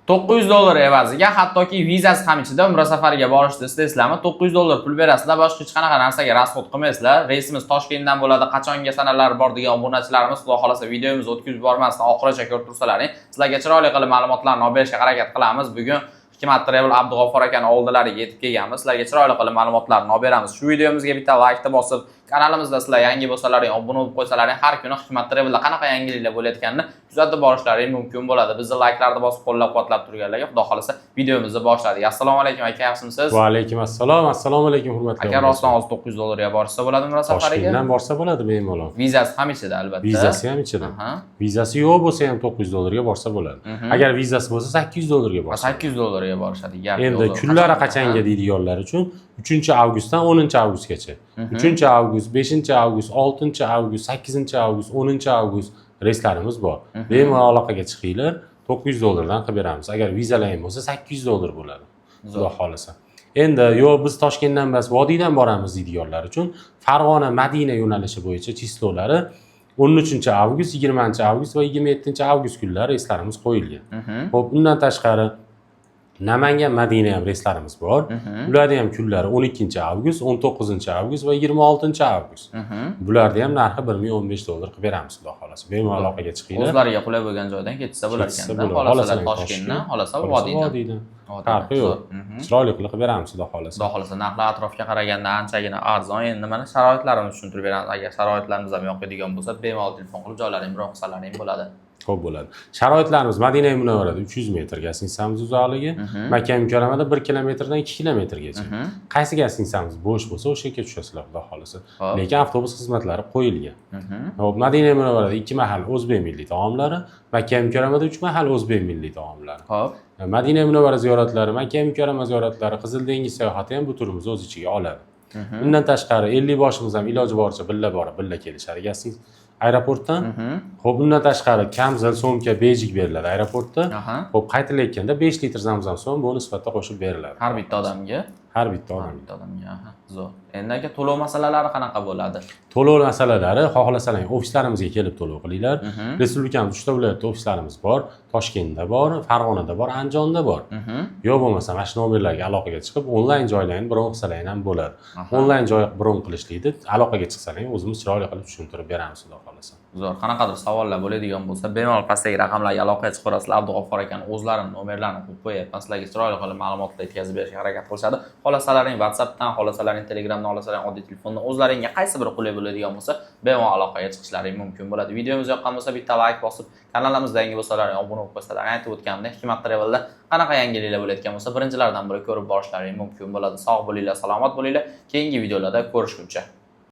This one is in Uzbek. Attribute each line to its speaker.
Speaker 1: $900 evaziga hattoki vizasi ham ichida umra safariga borishni istaysizlarmi? $900 pul berasizlar, boshqa hech qanaqa narsaga расход qilmaysizlar. Reysimiz Toshkentdan bo'ladi. Qachonga sanalar bor degan obunachilarimiz, Xudo xolasa, videomizni o'tkazib yubormasdan oxirigacha ko'rib tursalaring, sizlarga chiroyli qilib ma'lumotlarni olib berishga harakat qilamiz. Bugun Hikmat Travel Abdug'ofur akani oldilariga yetib kelganmiz. Sizlarga chiroyli qilib ma'lumotlarni olib beramiz. Shu videomizga bitta laykni bosib, kanalimizda sizlar yangi bo'lsalaring, obuna bo'lib qo'ysalaring, har kuni Hikmat Travelda qanaqa yangiliklar bo'layotganini kuzatib borishlaring mumkin bo'ladi. Bizni layklarni bosib qo'llab-quvvatlab turganlarga, Xudo xolasa, videomizni boshladik. Assalomu alaykum aka, yaxshimisiz?
Speaker 2: Va alaykum assalom. Assalomu alaykum, hurmatli
Speaker 1: Aka, rostdan hozir $900 ga borsa bo'ladi umra safariga?
Speaker 2: Toshkentdan borsa bo'ladi bemalol.
Speaker 1: Vizasi ham ichida, albatta.
Speaker 2: Vizasi ham ichida. Vizasi yo'q bo'lsa ham $900 ga borsa bo'ladi. Agar vizasi bo'lsa, $800 ga borsa.
Speaker 1: $800 ga borishadi. Gap
Speaker 2: Endi
Speaker 1: yo'q.
Speaker 2: kunlari qachonga deydiganlar uchun 3 avgustdan 10 avgustgacha. 3 avgust, 5 avgust, 6 avgust, 8 avgust, 10 avgust reyslarimiz bor. Bemalol aloqaga chiqinglar, $900 dan qilib beramiz. Agar vizalaring bo'lsa, $800 bo'ladi. Xudo xohlasa. Endi yo'q, biz Toshkentdan emas, vodiydan boramiz deydiganlar uchun Farg'ona Madina yo'nalishi bo'yicha число lari 13 avgust, 20 avgust va 27 avgust kunlari reyslarimiz qo'yilgan. Xo'p, undan tashqari Namangan Madina ham reyslarimiz bor. Ularni ham kunlari 12 avgust, 19 avgust va 26 avgust. Bularni ham narxi $1015 qilib beramiz, Xudo xohlasa. Bemalol aloqaga chiqinglar.
Speaker 1: O'zlariga qulay bo'lgan joydan ketsa bo'lar
Speaker 2: Ketsa
Speaker 1: ekanda.
Speaker 2: bo'ladi.
Speaker 1: Xohlasalar
Speaker 2: Xohlasalar
Speaker 1: Toshkentdan,
Speaker 2: Toshkent,
Speaker 1: xohlasa
Speaker 2: xohlasa
Speaker 1: vodiydan.
Speaker 2: Vodiydan.
Speaker 1: Vodiydan.
Speaker 2: Farqi yo'q.
Speaker 1: Zo'r.
Speaker 2: Chiroyli qilib beramiz, Xudo xohlasa.
Speaker 1: Xudo xohlasa, narxlar atrofga qaraganda anchagina arzon. Endi mana sharoitlarimizni tushuntirib beramiz. Agar sharoitlarimiz ham yoqadigan bo'lsa, bemalol telefon qilib joylaringni bron qilsalaring bo'ladi.
Speaker 2: Ko'p bo'ladi. Sharoitlarimiz: Madina Munavvarada 300 metr gостиницamiz uzoqligi, Makka Mukarramada 1 kilometrdan 2 kilometrgacha. Qaysi гостиница miz bo'sh bo'lsa, o'sha yerga tushasizlar, Xudo xohlasa. Lekin avtobus xizmatlari qo'yilgan. Xo'p, Madina Munavvarada 2 mahal o'zbek milliy taomlari, Makka Mukarramada 3 mahal o'zbek milliy taomlari. Madina Munavvara ziyoratlari, Makka Mukarrama ziyoratlari, Qizil dengiz sayohati ham bu turimizni o'z ichiga oladi. Undan tashqari 50 boshimiz ham iloji boricha birga borib, birga kelishadi гостиница aeroportdan. Xo'p, undan tashqari kamzil, сумка, бейджик beriladi aeroportda. Xo'p, qaytilayotganda 5 litr zamzam suvi bonus sifatida qo'shib beriladi.
Speaker 1: Har bitta odamga.
Speaker 2: Har bitta
Speaker 1: Har
Speaker 2: odamga.
Speaker 1: bitta odamga. Aha. Zo'r. Endi aka, to'lov masalalari qanaqa bo'ladi?
Speaker 2: To'lov masalalari, xohlasalaring, ofislarimizga kelib to'lov qilinglar. Respublikamiz uchta viloyatda ofislarimiz bor. Toshkentda bor, Farg'onada bor, Andijonda bor. Yo'q bo'lmasa, mana shu nomerlarga aloqaga chiqib, onlayn joylarni bron qilsalaring ham bo'ladi. Onlayn joy bron qilishlikni aloqaga chiqsalaring, o'zimiz chiroyli qilib tushuntirib beramiz, Xudo xohlasa.
Speaker 1: Zo'r. Qanaqadir savollar bo'ladigan bo'lsa, bemalol pastdagi raqamlarga aloqaga chiqaverasizlar. Abdug'ofor akani o'zlarini nomerlarini qo'yib qo'yapman. Sizlarga chiroyli qilib ma'lumotlar yetkazib berishga harakat qilishadi. Xohlasalaring WhatsAppdan, xohlasalaring Telegramdan, xohlasalaring oddiy telefondan, o'zlaringga qaysi biri qulay bo'ladigan bo'lsa, bemalol aloqaga chiqishlaring mumkin bo'ladi. Videomiz yoqqan bo'lsa, bitta layk bosib, kanalimizda yangi bo'lsalaring obuna bo'lib qo'ysalaring, aytib o'tganimdek, Hikmat Travelda qanaqa yangiliklar bo'layotgan bo'lsa, birinchilardan biri ko'rib borishlaring mumkin bo'ladi. Sog' bo'linglar, salomat bo'linglar. Keyingi videolarda ko'rishguncha.